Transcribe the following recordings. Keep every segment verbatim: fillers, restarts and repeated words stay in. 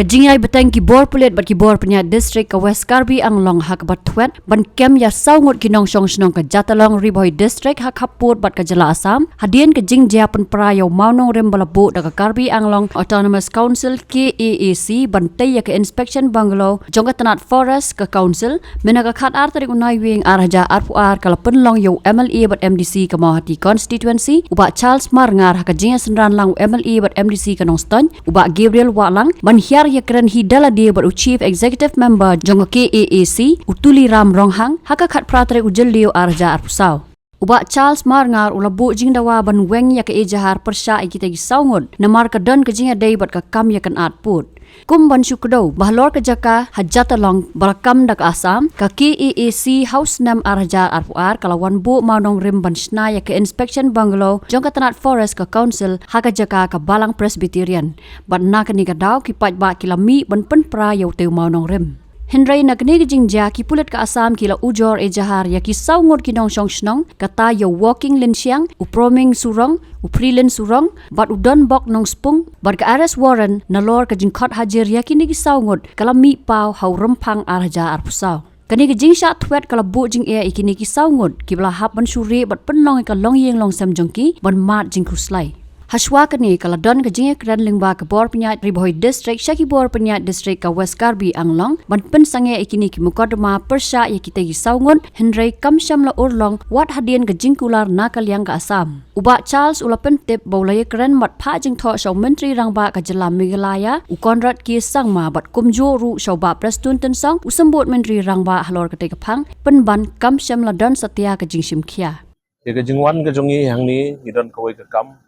Ka jingïai bteng ki bor pulit bad ki bor pynïaid district ka West Karbi Anglong ha kaba thwet ban kem ïa saw ngut ki nongshong shnong ka Jatalong, Ri Bhoi District, ha khappud bad ka jylla Assam hadien ka jingjia pynpra ïa u mawnongrim ba la buh da ka Karbi Anglong Autonomous Council, K A A C, ban tei ïa ka inspection bungalow jong ka tnat Forest ka Council mynha ka khatar tarik u Naiwieng ar hajar arphew ar. Ka la pynlong ïa u M L A bad M D C ka Mawhati Constituency, u Bah Charles Marngar, ha ka jingïasynran lang u M L A bad M D C ka Nongstoiñ, u Bah Gabriel Wahlang, ban hiar ïakren hi da lade bad u Chief Executive Member jong ka K A A C, u Tuliram Ronghang, ha ka khatphra tarik u Jylliew ar hajar arphew saw. U Bah Charles Marngar u la buh jingdawa ban weng ïa ka ejahar pyrshah ïa kita ki saw ngut namar ka don ka jingïadei bad ka kam ïakynad pud. Kum ban shu kdew ba halor ka jaka ha Jatalong ba la kam da ka Assam, ka K A A C ha u snem ar hajar arphew ar ka la wan buh mawnongrim ban shna ïa ka inspection bungalow jong ka tnat Forest ka Council ha ka jaka ka Balang Presbyterian. Bad na kane ka daw ki paidbah ki la mih ban pynpra ïa utei u mawnongrim. Hynrei na kane ka jingjia ki pulit ka Assam ki la ujor ejahar ïa ki saw ngut ki nongshong shnong, kata ïa u Woking Lynshiang, u Proming Surong, u Prilin Surong bad u Donbok Nongspung, bad ka arrest warrant nalor ka jingkhot hajir ïa kine ki saw ngut ka la mih paw ha u Rymphang ar hajar arphew saw. Kane ka jingshah thwet ka la buh jingeh ïa kine ki saw ngut kiba la hap ban shu rieh bad pynlong ïa ka longïing longsem jong ki ban mad jingkhuslai. Hashwa kane ka la don ka jingïakren lyngba ka bor pynïaid Ri Bhoi District sha ki bor pynïaid district ka West Karbi Anglong ban pynsangeh ïa kine ki mukotduma pyrshah ïa kita ki saw ngut, hynrei kam shym la urlong wat hadien ka jingkular na ka liang ka Assam. U Bah Charles u la pyntip ba u la ïakren bad phah jingthoh sha u Myntri Rangbah ka jylla Meghalaya, u Conrad K Sangma, bad kumjuh ruh sha u Bah Prestone Tynsong, u Symbud Myntri Rangbah halor katei ka phang, pynban kam shym la don satia ka jingshim khia. Ïa ka jingwan ka jong ngi hangne, ngi don kawei ka kam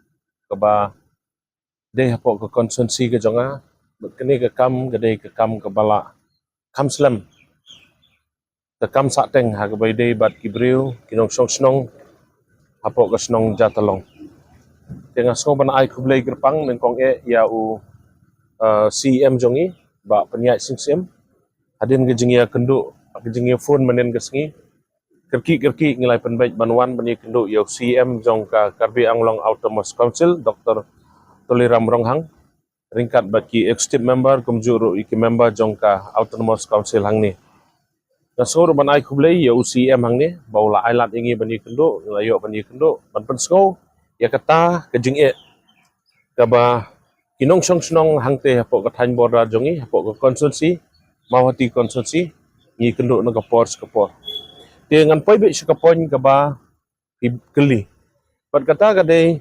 kaba dei hapoh ka constituency ka jong nga. Bad kane ka kam ka dei ka kam kaba la kham slem, ka kam sahteng ha kaba ïadei bad ki briew ki nongshong shnong hapoh ka shnong Jatalong. Te nga sngew ban ai khublei kyrpang nyngkong eh ïa u, uh, C E M jong ngi, Bah Pynïaid Sing Syiem, hadien ka jingïakynduh, ka jingïaphone mynhynnin ka sngi. Kyrkieh kyrkieh ngi la pynbeit ban wan ban ïakynduh ïa u C E M jong ka Karbi Anglong Autonomous Council, Doctor Tuliram Ronghang, ryngkat bad ki executive member kumjuh ruh ïa ki member jong ka Autonomous Council hangne. Nga sngew ruh ban ai khublei ïa u C E M hangne ba u la ai lad ïa ngi ban ïakynduh, ngi la ïoh ban ïakynduh, ban pynsngew ïa kata ka jingeh kaba ki nongshong shnong hangtei hapoh ka thaiñ border jong ngi, hapoh ka constituency, Mawhati constituency, ngi kynduh na ka por sha ka por. Te ngan poi beit sha ka point kaba phi kylli. Bad kata ka dei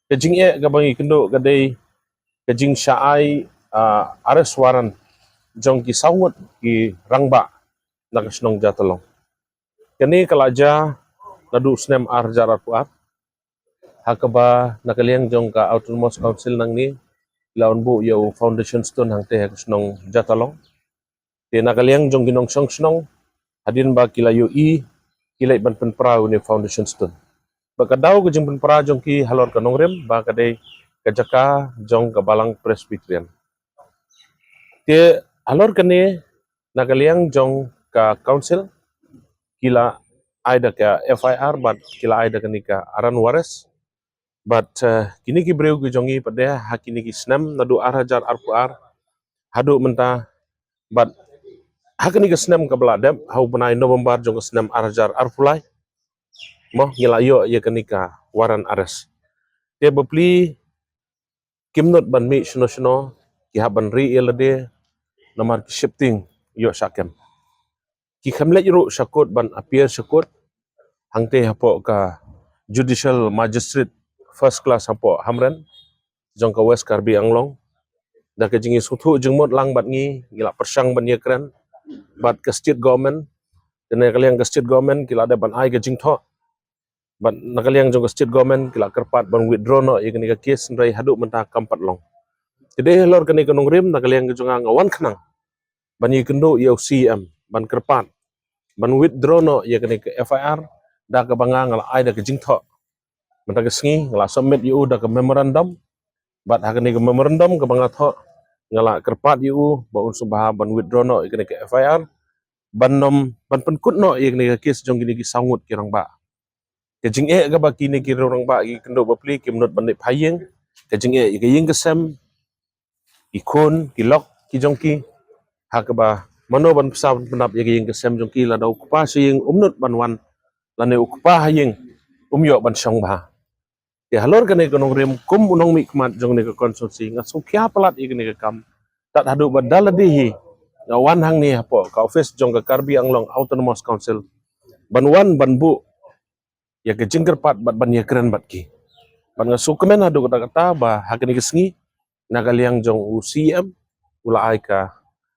ka jingeh kaba ngi kynduh ka dei ka jingshah ai, ah, arrest warrant jong ki saw ngut ki rangbah na ka shnong Jatalong. Kane ka la jia naduh snem ar hajar arphew ar, ha kaba na ka liang jong ka Autonomous Council nangne la wan buh ïa u foundation stone hangtei ha ka shnong Jatalong. Te na ka liang jong ki nongshong shnong, hadien ba ki la ïohi, ki leit ban pynpra ïa une u foundation stone. Bad ka daw ka jingpynpra jong ki halor ka nongrim ba ka dei ka jaka jong ka Balang Presbyterian. Te halor kane, na ka liang jong ka council, ki la ai da ka F I R bad ki la ai da kane ka arrest warrant. Bad, eh, kine ki briew ki jong ngi pat de ha kine ki snem naduh ar hajar arphew ar haduh mynta, bad ha kane ka snem kaba la dep, ha u bnai November jong ka snem ar hajar arphew lai, mo, ngi la ïoh ïa kane ka warrant arrest. Te bapli kim nud ban mih shano shano, ki hap ban rieh ïa lade namar ki sheptieng ïoh shah kem. Ki khlem leit ruh sha court ban appear sha court, hangtei hapoh ka Judicial Magistrate First Class hapoh Hamren jong ka West Karbi Anglong. Da ka jingïasngewthuh jingmut lang bad ngi, ngi la pyrshang ban ïakren bad ka state government. Te na ka liang ka state government ki la dep ban ai ka jingthoh, bad na ka liang jong ka state government ki la kyrpad ban withdraw noh ïa kane ka case, hynrei haduh mynta kam pat long. Te dei halor kane ka nongrim, na ka liang ka jong nga, nga wan khnang ban ïakynduh ïa u C E M ban kyrpad ban withdraw noh ïa kane ka F I R, da kaba nga, nga la ai da ka jingthoh. Mynta ka sngi nga la submit ïa u da ka memorandum, bad ha kane ka memorandum kaba nga thoh, nga la kyrpad ïa u ba un sngewbha ban withdraw noh ïa kane ka F I R, ban nym, ban pynkut noh ïa kane ka case jong kine ki saw ngut ki rangbah. Ka jingeh kaba kine ki rangbah ki kynduh bapli, kim nud ban leit phai ïing, ka jingeh ïa ka ïing ka sem, ki khun, ki lok, ki jong ki ha kaba mano ban pynpaw pynpaw ïa ka ïing ka sem jong ki, lada u kpa sha ïing um nud ban wan, lane u kpa ha ïing um ïoh ban shong bha. Te halor kane ka nongrim kum u nongmihkhmat jong kane ka constituency nga sngewkhia palat ïa kane ka kam. Tad haduh ba da lade hi nga wan hangne hapoh ka office jong ka Karbi Anglong Autonomous Council ban wan ban buh ïa ka jingkyrpad bad ban ïakren bad ki. Bad nga sngewkmen haduh katta katta ba ha kane ka sngi na ka liang jong u C M u la ai ka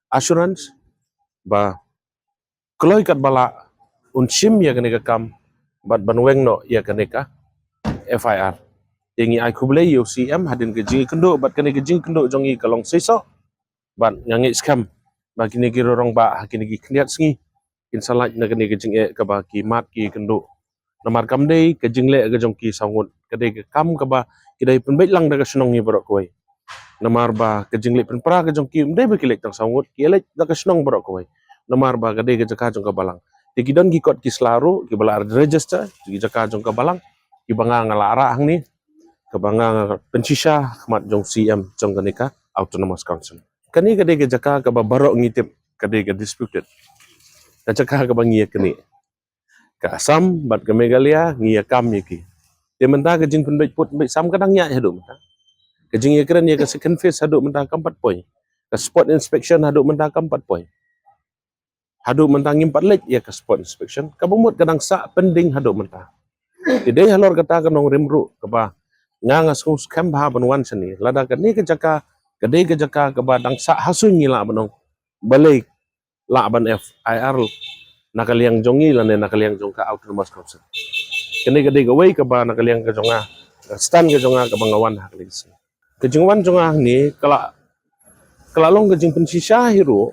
assurance ba kloi katba lah un shim ïa kane ka kam bad ban weng noh ïa kane ka F I R. Te ngi ai khublei ïa u C M hadien ka jingïakynduh bad kane ka jingïakynduh jong ngi ka long shisha. Bad nga ngeit skhem ba kine ki rangbah ha kine ki khyndiat sngi kin sa lait na kane ka jingeh kaba ki mad ki ïakynduh. Namar kam dei ka jingleh ka jong ki saw ngut, ka dei ka kam kaba ki dei pynbeit lang da ka shnong hi baroh kawei. Namar ba ka jingleh pynpra ka jong ki um dei ba ki leh tang saw ngut, ki leh da ka shnong baroh kawei. Namar ba ka dei ka jaka jong ka balang. Te ki don ki kot ki sla ruh kiba la register ki jaka jong ka balang, kiba nga nga la rah hangne, kaba nga nga pynshisha khmat jong C M jong kane ka Autonomous Council. Kane ka dei ka jaka kaba baroh ngi tip ka dei ka disputed. Ka jaka kaba ngi ïakynduh. Ka Assam bad ka Meghalaya ngi ïakam ïa ki. Te mynta ka jingpynbeit pud pynbeit sam ka dang ïaid haduh mynta. Ka jingïakren ïa ka second phase haduh mynta kam pat poi. Ka spot inspection haduh mynta kam pat poi. Haduh mynta ngim pat leit ïa ka spot inspection. Kaba mut ka dang sah pending haduh mynta. Te dei halor kata ka nongrim ruh kaba nga nga sngewskhem bha ban wan shane. Lada kane ka jaka ka dei ka jaka kaba dang sah ha suiñ ngi lah ban ong balei lah ban F I R na ka liang jong ngi lane na ka liang jong ka Autonomous Council. Kane ka dei kawei kaba na ka liang ka jong nga, ka stand ka jong nga kaba nga wan ha kane ka sngi. Ka jingwan jong nga hangne ka la, ka la long ka jingpynshisha hi ruh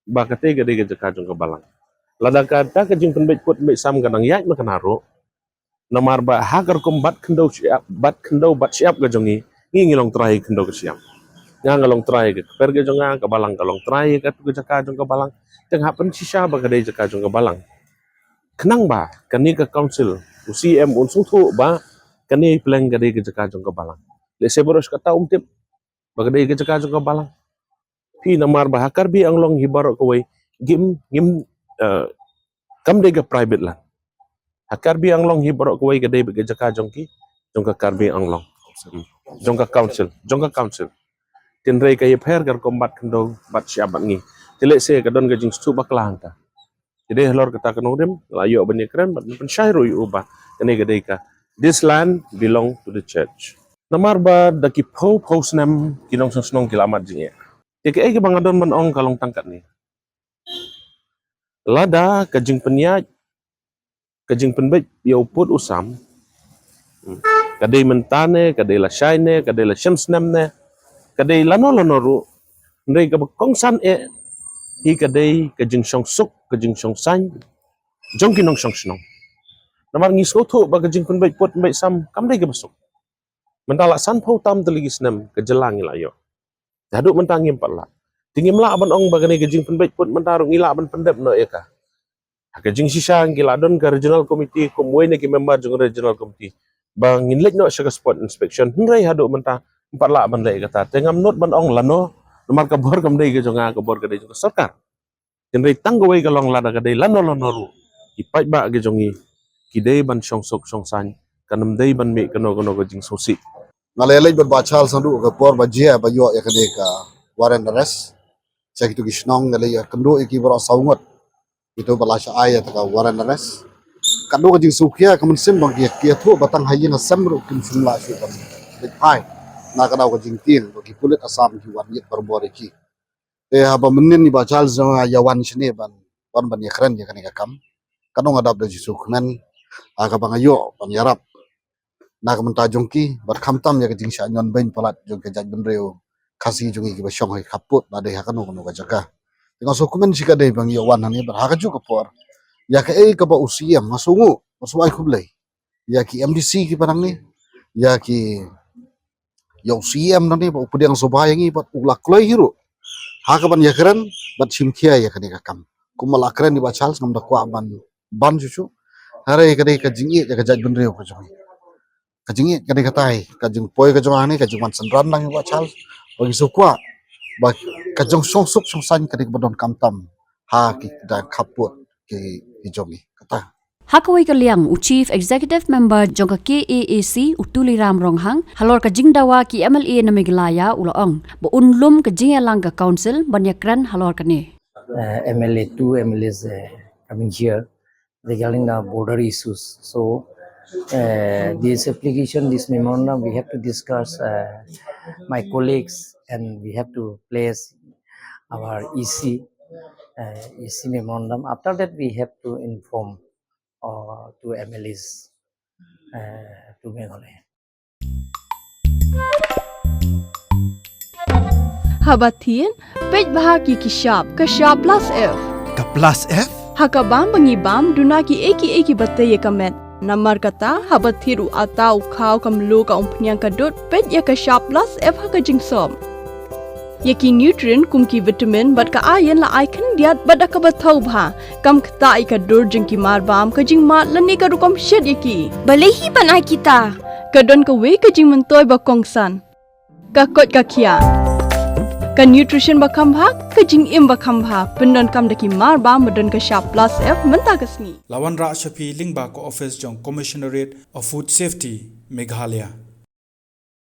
ba kata ka dei ka jaka jong ka balang. Lada kata ka jingpynbeit pud pynbeit sam ka dang ïaid ma kane ruh, namar ba ha ka rukom bat khyndew shyiap, bat khyndew bat shyiap ka jong ngi, ngi ngi long trai khyndew ka shyiap. Nga nga long trai ka kper ka jong nga, ka balang ka long trai ka tu ka jaka jong ka balang. Tang hap pynshisha ba ka dei jaka jong ka balang. Khnang ba kane ka council, u C M un sngewthuh ba kane pleng ka dei ka jaka jong ka balang. Lehse baroh shi katta um tip ba ka dei ka jaka jong ka balang. Phi namar ba ha Karbi Anglong hi baroh kawei ngim, ngim, eh, kam dei ka private land. Ha Karbi Anglong hi baroh kawei ka dei ka jaka jong ki, jong ka Karbi Anglong, jong ka council, jong ka council. Tynrai ka ïapher ka rukom bat khyndew bat shyiap bad ngi. Te lehse ka don ka jingsngewthuh bakla hangta. Te dei halor kata ka nongrim la ïoh ban ïakren bad pynshai ruh ïa u ba kane ka dei ka, this land belong to the church. Namar ba da ki phew phew snem ki nongshong shnong ki la mad jingeh. Te kaei kaba nga don ban ong ka long tang katne. Lada ka jingpynïaid, ka jingpynbeit ïa u pud u sam, hmm, ka dei mynta ne, ka dei lashai ne, ka dei lashem snem ne, ka dei lano lano ruh, hynrei kaba kongsan eh hi ka dei ka jingshong suk, ka jingshong saiñ jong ki nongshong shnong. Namar ngi sngewthuh ba ka jingpynbeit pud pynbeit sam kam dei kaba suk. Mynta la san phew tam tylli ki snem ka jylla ngi la ïoh. Te haduh mynta ngim pat lah. Te ngim lah ban ong ba kane ka jingpynbeit pud mynta ruh ngi lah ban pyndep noh ïa ka. Ha ka jingshisha ngi la don ka regional committee kum uwei na ki member jong regional committee ba ngin leit noh sha ka spot inspection, hynrei haduh mynta ngim pat lah ban leh ïa kata. Te ngam nud ban ong lano, namar ka bor kam dei ka jong nga, ka bor ka dei jong ka sorkar. Hynrei tang kawei ka long, lada ka dei lano lano ruh, ki paidbah ki jong ngi ki dei ban shong suk shong saiñ, kan ym dei ban mih kano kano ka jingsngewsih. Nga la leit bad Bah Charles naduh ka por ba jia ba ïoh ïa kane ka warrant arrest. Sha kitu ki shnong nga la ïakynduh ïa ki baroh saw ngut. Kitu ba la shah ai ïa ka warrant arrest. Katno ka jingsngewkhia ka mynsiem ba ki, ki ïathuh ba tang ha ïing ha sem ruh kim shym lah shuh ban leit phai. Na ka daw ka jingtieng ba ki pulit Assam ki wan ïit barabor ïa ki. Te haba mynnin i Bah Charles jong nga ïa wan shane ban, wan ban ïakren ïa kane ka kam. Katno nga dap da jingsngewkmen ha kaba nga ïoh ban ïarap na ka bynta jong ki bad khamtam ïa ka jingshah ñion beiñ palat jong ka jaitbynriew Khasi jong ngi kiba shong ha ki khappud lane ha kano kano ka jaka. Te nga sngewkmen shikatdei ba nga ïoh wan hangne bad ha kajuh ka por ïa kaei kaba u C M nga sngewnguh, nga sngew ai khublei ïa ki M D C kiba nangne, ïa ki, ïa u C M nangne bad u pdiang sngewbha ïa ngi bad u la kloi hi ruh ha kaban ïakren bad shim khia ïa kane ka kam. Kumba la kren i Bah Charles, ngam da kwah ban ban shuh shuh. Hynrei ka dei ka jingïeit ïa ka jaitbynriew ka jong ngi. Ka jingïeit ka dei katai, ka jingpoi ka jong nga ne ka jingwan synran lang i Bah Charles. Ba ngi sngewkwah ba ka jong shongsuk shongsaiñ ka dei ba donkam tam ha ki da khappud ki ki jong i kata. Ha kawei ka liang, u Chief Executive Member jong ka K A A C, u Tuliram Ronghang, halor ka jingdawa ki M L A na Meghalaya u la ong ba un lum ka jingïalang ka Council ban ïakren halor kane. Uh, M L A, two M L As uh, coming here regarding the border issues. So uh, this application, this memorandum, we have to discuss uh, my colleagues, and we have to place our E C, uh, E C memorandum. After that, we have to inform uh, to M L As uh, to Meghalaya. Haba thied, peit bha ki ki shap, ka shap plus F. Ka plus F? Ha ka bam ba ngi bam, duna ki ei ki ei ki ba tei ïa ka met. Namar kata, haba thied u ata, u khaw, ka mluh, ka umphniang, ka dud, peit ïa ka shap plus F ha ka jingsop. Ïa ki nutrient kum ki vitamin bad ka iron la ai khyndiat bad da kaba thaw bha. Kam ktah ïa ka dur jong ki mar bam, ka jingmad lane ka rukom shet ïa ki. Balei hi ban ai kita? Ka don kawei ka jingmyntoi ba kongsan. Ka koit ka khiah. Ka nutrition ba kham bha, ka jingim ba kham bha. Pyndonkam da ki mar bam ba don ka shap plus F mynta ka sngi. La wanrah sha phi lyngba ka office jong Commissionerate of Food Safety, Meghalaya.